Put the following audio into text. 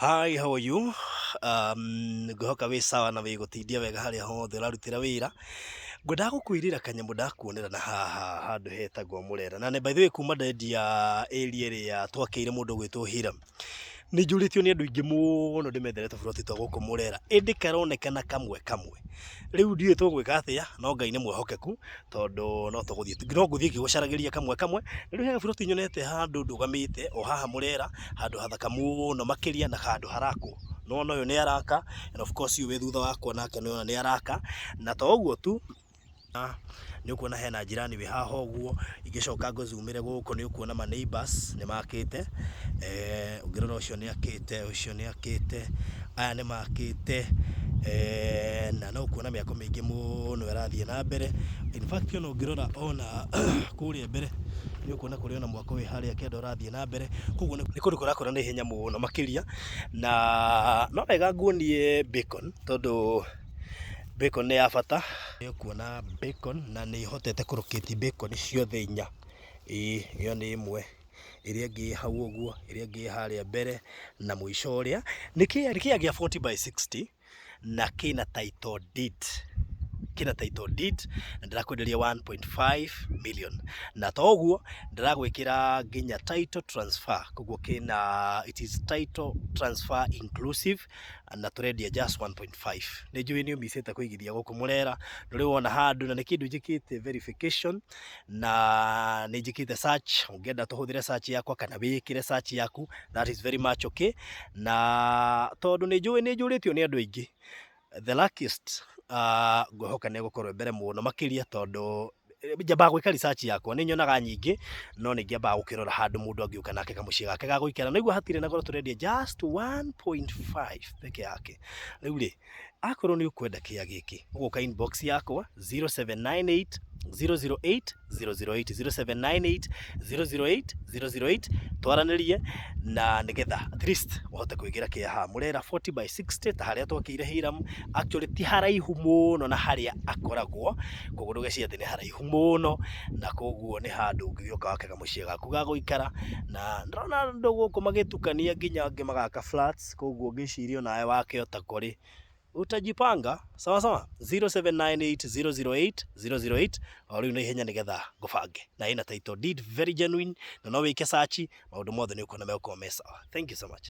Hi, how are you? Ngwĩhoka wĩ sawa na wĩ gũtindia wega harĩa hothe ũrarutĩra wĩra. Ngwendaga gũkwĩrĩra kanyamũ ndakuonera na haha handũ hetagwo Mũrera. Na by the way kuma ndendia area ĩrĩa twakĩire mũndũ ũgwĩtwo Hiram, nĩ njũrĩtio nĩ andũ aingĩ mũno ndĩmethere tũburoti twa gũkũ Mũrera, ĩndĩ karonekana kamwe kamwe. Rĩu ndiũĩ tũgwĩka atĩa, no Ngai nĩ mwĩhokeku tondũ no tũgũthiĩ, no ngũthiĩ ngĩgũcaragĩria kamwe kamwe. Rĩu he gaburoti nyonete handũ ndũgamĩte o haha Mũrera, handũ hathaka mũno makĩria na handũ harakwo. Nĩwona ũyũ nĩ araka and of course ũyũ wĩ thutha wakwa nake nĩwona nĩ araka, na to ũguo tu, nĩ ũkuona hena jirani wĩ haha ũguo, ingĩcoka ngũzumĩre gũkũ nĩ ũkuona ma neighbors nĩ makĩte, ũngĩrora ũcio nĩ akĩte, ũcio nĩ akĩte, aya nĩ makĩte, na no ũkuona mĩako mĩingĩ mũno ĩrathiĩ na mbere. In fact ona ũngĩrora ona kũrĩa mbere nĩ ũkuona kũrĩ ona mwako wĩ harĩa kĩanda ũrathiĩ na mbere, koguo nĩ kũndũ kũrakũra na ihenya mũno makĩria, na no wega nguonie Bacon tondũ Bacon nĩ ya bata. Nĩ ũkuona Bacon na nĩ hotete kũ locate Bacon ciothe inya, ĩĩ ĩyo nĩ ĩmwe, ĩrĩa ĩngĩ ĩ hau ũguo, ĩrĩa ĩngĩ ĩ harĩa mbere na mũico ũrĩa. Nĩ kĩea gĩa 40 by 60 na kĩna title deed, kĩna title deed na ndĩrakwenderia 1.5 million, na to ũguo ndĩragwĩkĩra nginya title transfer, koguo kĩna, it is title transfer inclusive na tũrendia just 1.5. Nĩ njũĩ nĩ ũmicĩte kũigithia gũkũ Mũrera, ndũrĩ wona handũ na nĩ kĩndũ njĩkĩte verification na nĩ njĩkĩte search, ũngĩenda tũhũthĩre search yakwa kana wĩĩkĩre search yaku, that is very much okay. Na tondũ nĩ njũĩ nĩ njũrĩtio nĩ andũ aingĩ, the luckiest ngwĩhoka nĩ egũkorwo mbere mũno makĩria tondũ njambaga gwĩka research yakwa, nĩ nyonaga nyingĩ no nĩ ngĩambaga gũkĩrora handũ mũndũ angĩũka nake kamũciĩ gake ga gũikara. Naigua hatirĩ na goro, tũrendia just 1.5 peke yake. Rĩu rĩ, akorwo nĩ ũkwenda kĩa gĩkĩ, ũgũka inbox yakwa 0798 008 008, 0798 008 008, twaranĩrie na nĩgetha at least ũhote kwĩgĩra kĩa haha Mũrera 40 by 60 ta harĩa twakĩire Hiram. Actually ti haraihu mũno na harĩa akoragwo, koguo ndũgecirie atĩ nĩ haraihu mũno, na koguo nĩ handũ ũngĩgĩũka wake kamũciĩ gaku ga gũikara. Na ndĩrona andũ gũkũ magĩtukania nginya angĩ magaka flats, koguo ngĩciria onawe wake otako rĩ, utajipanga sawa sawa. 0798 008 008 o rĩu na ihenya nĩgetha ngũbange, na ĩna title deed very genuine, na no wĩke search, maũndũ mothe nĩ ũkuona megũkorwo me sawa. Thank you so much.